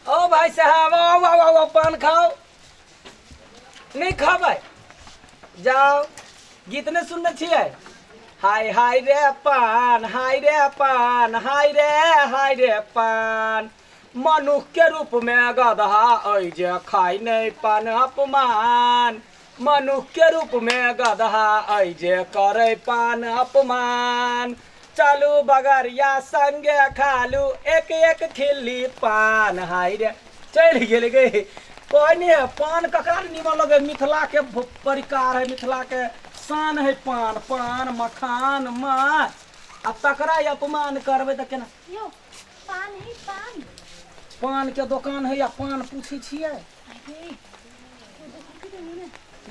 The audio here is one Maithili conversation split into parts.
ओ भाई साहब, आओ आओ आओ, पान खाओ। नहीं खाबै? जाओ। गीत नहि सुनने छियै? हाय हाय रे पान, हाय रे पान, हाय रे हाय रे पान, मनुख के रूप में गदहा अइ जे खाइ नहि पान अपमान, मनुख के रूप में गदहा अइ जे करै पान अपमान, चलू बगरिया संगे खालू एक एक खिल्ली पान, हाय रे। चलि गेल गे। कहने पान ककरा ने नीमन लगे? मिथिला के परिकार है, मिथिला के शान है पान। पान मखान माछ, आ तकरा अपमान करबै तऽ केना? यौ, पान है पान? पान के दोकान है या पान पूछै छियै? अरे,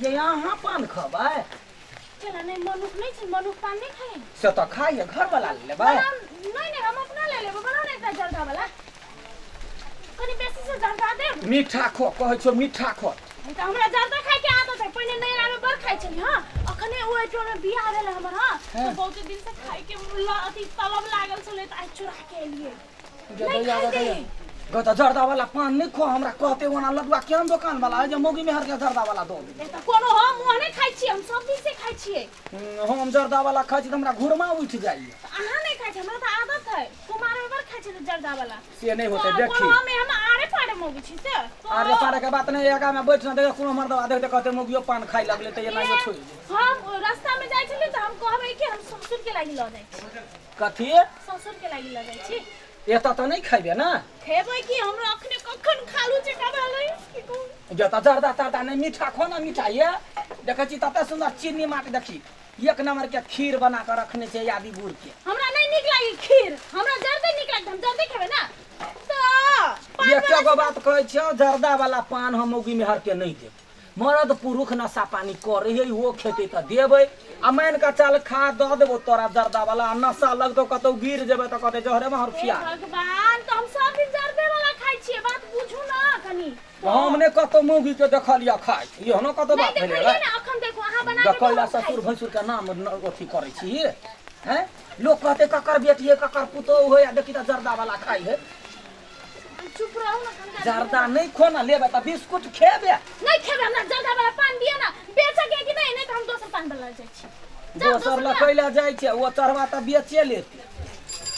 ये अहाँ पान खबै? केना नहि? मनुख नहि छै? मनुख पान नहि खाइ? से तऽ खाइए। घर वाला लेबै? बनाउ। नहि नहि, हम अपना ले लेबै। बनाउ ने एकटा जर्दा वाला, कनि बेसी से जर्दा देब। मीठा खो, कहै छौ मीठा खो। तऽ हमरा जर्दा खाय के आदत है। पहिने नैहरा में बड़ खाइ छली। हँ, अखने ओहि टोल में बियाह भेल हमर। हँ, तऽ बहुते दिन से खाय के अथी तलब लागल छलै, तऽ आइ चोरा के एलियै। नहीं खाइ दे। गो तऽ जर्दा वाला पान नहि खो। हमरा कहते ओना लडुआ केहन दोकान वाला है जे मौगी मेहर के जर्दा वाला दऽ दे। ए, तऽ कोनो हम ओहने खाइ छियै, हम सब दिन से खाइ छियै। हम जर्दा वाला खाइ छी तऽ हमरा घुरमा उठि जाइए। तऽ अहाँ नहि खाइ छी, हमरा तऽ आदत है। कुमार में बड़ खाइ छियै जर्दा वाला। से नहि होतै। तऽ देखी, कोनो हम हम आरे पारे मौगी छी से तो आरे पारे के बात नहि। आगा में बैठ ना, देख कोनो मर्दवा देख कहते मौगियो पान खाइ लगले, तऽ एनाहियो छोड़ि दे। हम रास्ता में जाइ छलियै तऽ हम कहबै कि हम ससुर के लागि लऽ जाइ छी। कथी? ससुर के लागि लऽ जाइ छी। एतऽ तऽ नहि खैबे ने? खेबै कि, हमरा अखने कखन खालू चेका भेलै, की कहू। जतऽ जर्दा तर्दा नहि, मीठा खो ना मीठा। ये देखै छी तते सुन्दर चीनी माटि, देखी एक नंबर के खीर बना कऽ रखने छै यादी गुड़ के। हमरा नहि नीक लागी खीर, हमरा जर्दे नीक लागत, हम जर्दे खेबै ना। तऽ पान एके वाला गो बात कहै छियौ, जर्दा वाला पान हम मौगी मेहर के नहि देब। मरद पुरुख नशा पानी करै है, ओ खेतै तऽ देबै। आ मानि कऽ चल खा, दऽ देबो तोरा जर्दा वाला, आ नशा लगतौ, कतौ गिर जेबै तऽ कहतै जहरे में हे खिया। भगवान, तऽ हम सब दिन जर्दे वाला खाइ छियै, बात बुझू ना कनी। हम नहि कतौ मौगी के देखलियै खाइ, एहनो कतौ नहि बात भेलै? देखलियै ने? अखन देखू, अहाँ बना के देखै दियौ, ला हम खाइ ससुर छी। भैंसुर के नाम अथी करै छी हैं? लोक कहतै ककर बेटी है, ककर पुतोहु है, आ देखी तऽ जर्दा वाला खाइ है। चुप रहू ना कनिका। जर्दा नहि खो ना, लेबै तऽ बिस्कुट खेबे। नहि खेबै, हमरा जर्दा वाला पान दिअ ना। बेचऽ के कि नहि? नहि तऽ हम दोसर पान वाला जाइ छी। जाउ। दोसर लए कैला जाइ छै? ओ चढ़वा तऽ बेचे लेते।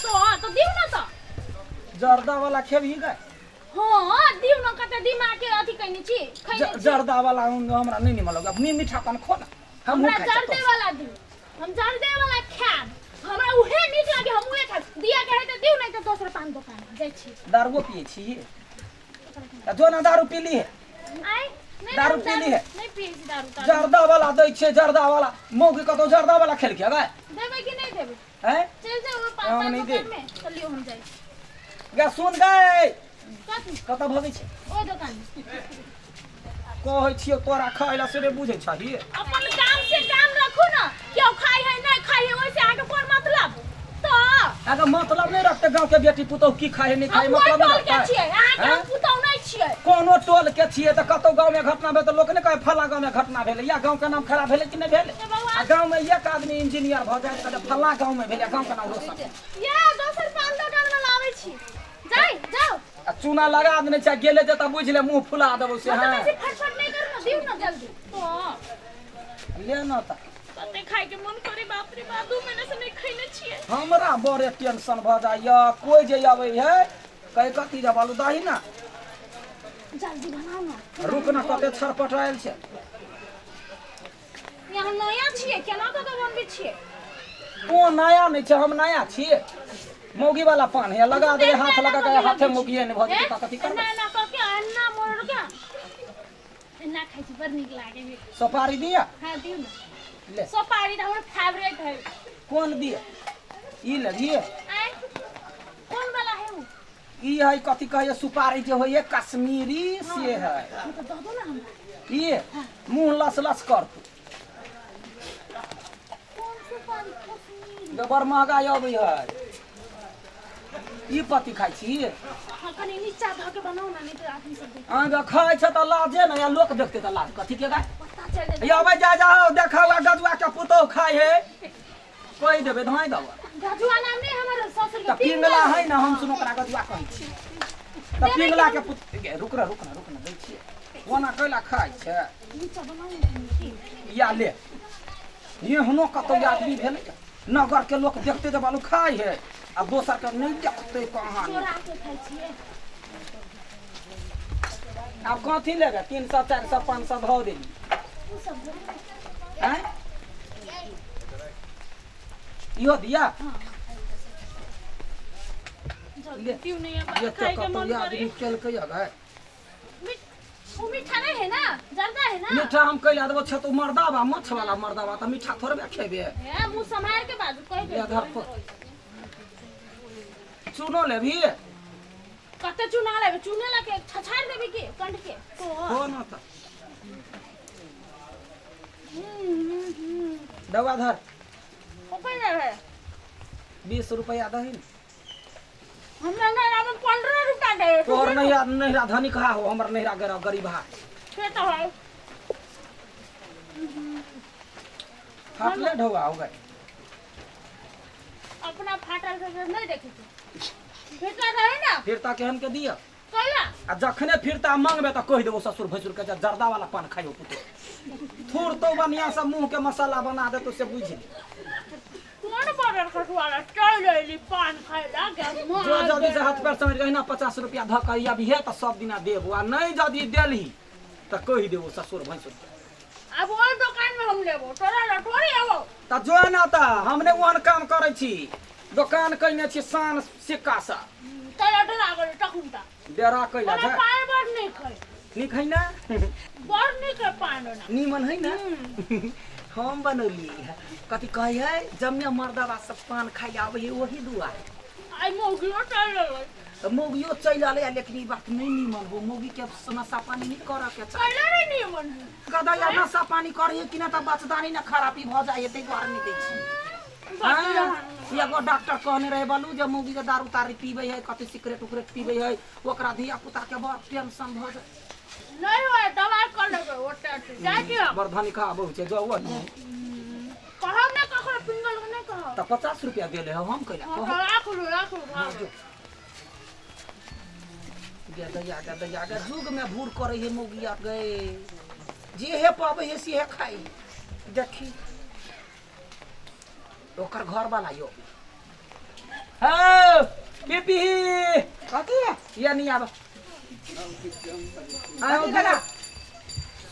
तो दियौ ना तऽ। जर्दा वाला खेबही गए? हँ, दियौ ना। कते दिमाग के अथी कैने छी, खैने छी। जर्दा वाला हमरा नहि निमन लगै। अपने मीठा पान खो ना, हमहूँ हमरा खाइ छी। जर्दे वाला दियौ, हम जर्दे वाला खायब। हमरा उहे नीक लागे, हम उहे खायब। दिया के है तऽ दियौ, नहि तऽ दोसर पान दोकान जाइ छी। दारुओ पियै छी? तऽ जो ना, दारू पीली है? आइ नहि। दारू हम पीली है? नहि पियै छी दारू तारू। जर्दा वाला दै छियै जर्दा वाला। मौगी कतौ जर्दा वाला खेलकै गए? देबै कि नहि देबै? हैं? चलि जाउ ओहि पान हम पान नहि दोकान देब। में तऽ लियौ, हम जाइ छी। गे सुन गए। कथी? कतऽ भगै छै? ओहि दोकान में। कहै छियौ तोरा खाइ ला, से नहि बुझै छही। अपन काम से काम रखू ना। केओ खाइ है, नहि खाइ है, ओहिसे अहाँके कोन मतलब? तऽ अगर मतलब नहि रखते, गाँव के बेटी पुतोहु की खाइ है, नहि खाइ है, हम ओहि मतलब टोल नहि के रखतै? छियै, अहाँके हम हैं? पुतहु नहि छियै। कोनो टोल के छियै तऽ कतौ गाँव में घटना भेल तऽ लोक नहि कहै फला गाँव में घटना भेलै? या गाँव के नाम खराब भेलै कि नहि भेलै? ए बौआ। आ गाँव में एक आदमी इंजीनियर भऽ जाय तऽ फल्ला गाँव में भेलै, गाँव के नाम रोशन। ये दोसर पान दोकान में लाबै छी, जाइ जाउ। आ चूना लगा देने छै, गेले जे तऽ बुझि ले मुँह फुला देबौ से। मतलब हँ, बेसी फटफट नहि करू ने, दियौ ने जल्दी तो। ले न तऽ। कते खाय के मन करे, बाप रे बाप, 2 महीना से नहीं खैने छियै। हमरा बड़े टेंशन भऽ जाइए। कोइ जे अबै है, कहै कथी जे बालू दही ना। जल्दी बनाउ ना। रुक ना, कते छरपटायल छै। यहाँ नया छियै, केना कऽ के बनबै छियै? तू नया नहि छै, हम नया छियै। मौगी वाला पान है, लगा देबै, हाथ लगा के हाथे मौगिए नहि भऽ जेतै तऽ कथी करबै? एना एना कऽ के, एना मोड़ के एना खाइ छी, बड़ नीक लागे है। सुपारी दिया? हाँ, दियौ ना। ले। सुपारी तऽ हमर फेवरेट है। कोन दिया? ई लगिए। आय, कोन वाला है उ? ई है, कथी कहैए, सुपारी जे होइए कश्मीरी से है। हाँ, तऽ दऽ दो ना हमरा। ई मुँह लस लस करतौ। कोन सुपारी कश्मीरी? जे बड़ महगा अबै है। ई पति खाइ छी? हाँ, कनि नीचा धऽ के बनाउ ना, नहीं तऽ आदमी सब देख। अहाँके खाइ छै तऽ लाजे ने, या लोक देखते तऽ लाज कथी के गाय? पता चलि जेतै। ये अबै जा जाओ, देखा गजुआ के पुतोहु खाइ है, कहि देबै, धाँइ देबै। गजुआ नाम नहि हमर ससुर के। तऽ पिंगला है ने, हम सुन ओकरा गजुआ कहै छी। तऽ पिंगला के पुत गे, रुक ना रुक ना रुक ना दै छियै ओना कैला खाइ छै नीचा बनाउ ने की या ले एहनो कतौ आदमी भेलै नगर के लोक देखते जे बालू खाइ है आ दोसर के नहि देखते कहाँ नहि। चोरा के खाइ छियै आब कथी लेबै 300 400 500 धऽ देली उ सब आँय इहो दिया हाँ ले। क्यों नहीं अब ये खाए के कतौ मन करे आदमी केलकै अगे वो मीठा नहीं है ना जर्दा है ना मीठा हम कैला देबो छै तो मर्दाबा माछ वाला मर्दाबा तऽ मीठा थोड़बे खेबे ए मुंह संभाल के बाजू कह दे ले धर पर। चूनो लेबही कते चुना लेबे चुने ला के छछाड़ देबे के कंठ के तो हो न तऽ दवा धर ओकर है 20 रुपया दही ने हमरा ना आब 15 रुपया दे तोहर नैहरा नैहरा धनिक हा हो हमर नैहरा गरीब हा से तो है फाटले ढौआ हो गए अपना फाटल से नहीं देखी छी फिरता रहे ना फिरता केहन के दिया कैला आ जखने फिरता मांगबे तऽ कहि देबो ससुर भैंसुर के जे जर्दा वाला पान खाइयो पुतो थोड़ तो बढ़िया से मुंह के मसाला बना देतो से बुझि ले कौन बॉर्डर कटवाला चल अइली पान खाए ला के जो जल्दी से हाथ पैर समझ रही 50 रुपया धऽ के अबिहे तऽ सब दिना देबो आ नहीं यदि देलही तऽ कहि देबो ससुर भैंसुर के अब ओहि दुकान में हम लेबो तोरा ला थोड़ी आबो तऽ जो ना तऽ हमने ओहन काम करै छी दोकान कयने छी शान सिक्का सँ तोरा डरा गेल तखुनता डेरा कैला हमरा छै पान बड़ नीक है नीक है ना बड़ नीक है पान ओना नीमन है ना हम बनौली है कथी कहै है जम्मे मर्दबा सब पान खाइ आबै है ओही दुआरे आई मौगियो चल गेलै तऽ मौगियो चलि एलै लेकिन ई बात नहि नीमन हो मौगी के नशा पानी नहि करऽ के चाही कैला रे नीमन है गदैया नशा पानी करे कि ना तऽ बचदानी ने खराबी भऽ जाइ है ताहि दुआरे नहि दै छी हाँ, एगो डॉक्टर कहने रहे बोलू जे मौगी के दारू तारू पीबै है कथी सिगरेट उगरेट पीबै है ओकरा धिया पुता के बड़ टेंशन भऽ जाइ नहीं होय दवाई कर लेबै ओते जाइ छी हम बड़ धनिका बहु छै जाउ ने कहब ना ककरो पिंगल के नहीं कहब तऽ 50 रुपया देले हो हम कैला हाँ, कहब तऽ राखू राखू हाँ, जो। गे दैया गे दैया गे जुग में भूर करे है मौगिया गे जे हे पाबै है से हे खाई देखी ओकर घर वाला यो हौ पीपी कथी ये नहीं आब आयो कथी दादा?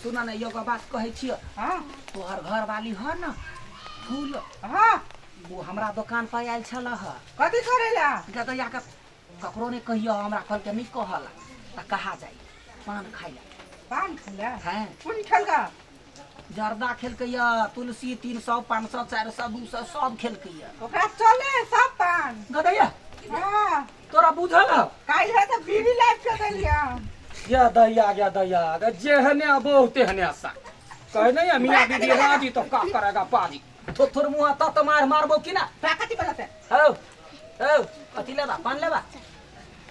सुन न एगो बात कहै छियो हाँ तोहर घर वाली ह न फूल हाँ ओ हमरा दोकान पर आयल छल ह कथी करेला गदैया के ककरो नहि कहियो हमरा कहलकै नहि कहल तऽ कहा जाइ पान खाइ ला पान खेला हैं कोन खेलका जर्दा खेलकै या तुलसी 300 500 400 200 सब खेलकै या ओकरा चले सब पान गदैया हाँ तोरा बुझल हौ काल्हि है तऽ बीड़ी लाइफ के देलिया या दैया या दैया गे जेहने अबो तेहने आशा कहे नहीं है मियाँ बीबी राजी तो का करेगा पाजी थोर थोर मुँह तत मार मारबो कि ना तोरा कथी बोला से हौ हौ कथी लेबा पान लेबा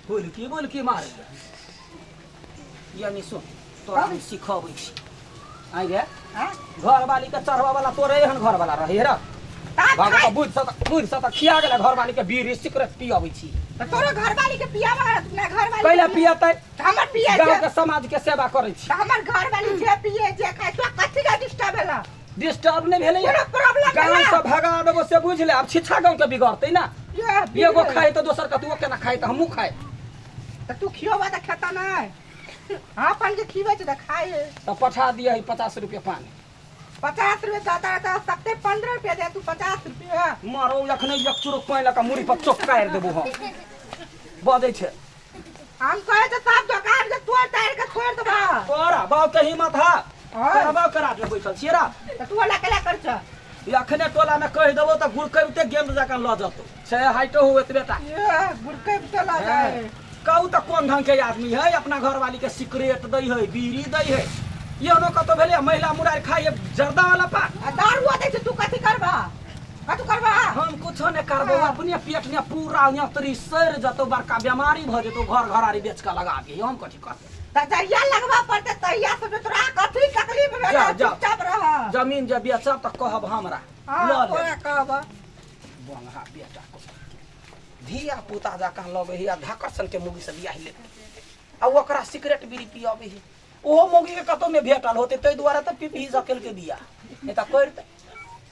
बोलकी बोलकी मार यानी सुन तोरा हम सिखबै छी आइ गे हाँ घरवाली के चढ़वा वाला तोरे एहन घरवाला रहे रे ता भागो खाइ बुझ सत बुझ सत खिया गेलै घरवाली के बीड़ी सिगरेट पियबै छी तऽ तोरो घरवाली के पियावा अपना घरवाली कैला पियतै हमर पिए गाँव जे के समाज के सेवा करै छी तऽ हमर घरवाली जे पिए जे खाए तोरा कथी का डिस्टर्ब भेला डिस्टर्ब नहि भेलै कोनो प्रॉब्लम गाँव भेला से भगा देबो से बुझ ले आब छिछा गाँव के बिगड़तै ना ये एगो खाए तऽ दोसर कतुओ केना खाए तऽ हमहूँ खाए तऽ तू खियोबा तऽ खेता नहि हाँ अपन के खिबै छै तऽ खाए तऽ पठा दिअ है 50 रुपया पानी 50 रुपये दादा तऽ सकते 15 रुपये दे तू 50 रुपये मारो अखने एक चुरुक पानि लऽ कऽ मुड़ी पर चोपकारि देबो हम बजै छै हम कहे छै सब दोकान के तोड़ ताड़ के छोड़ देबा तोरा बाप के हिम्मत है हाँ। तोरा बाप के राज में बैठल छियै रा तऽ तू अकेला कर छ अखने टोला में कहि देबो तऽ गुड़कैबते गेंद जकाँ लऽ जतौ छै हाइटो हो एतबे टा ये गुड़के चला जाए कहू तऽ कोन ढंग के आदमी है अपना घरवाली के सिगरेट दै है बीड़ी दै है एहनो कतौ भेलै महिला मुरारि खाइ है जर्दा वाला पान आ दारू दै छै तू कथी करबा कथी करबा हम कुछो नहि करबो अपने पेट में पूरा यंत्री सड़ जतौ बड़का बीमारी भऽ जेतौ घर घरारी बेच कऽ लगा दियै हम कथी करबै तऽ जहिया लगबा पड़तै तहिया से तोरा कथी तकलीफ भेल जा, जा। चुपचाप रह जमीन जे बेचब तऽ कहब हमरा हाँ लऽ तोरा लेब कहब बंगहा बेटा को धिया पुता जकाँ लगै है आ धाकर सन के मौगी से बियाह ले आ ओकरा सिगरेट बीड़ी पियबै है। ओहो मौगी के कतौ नहि भेटल होतै, ताहि दुआरे तऽ पीपही सकेल के बियाह नहि तऽ करितै।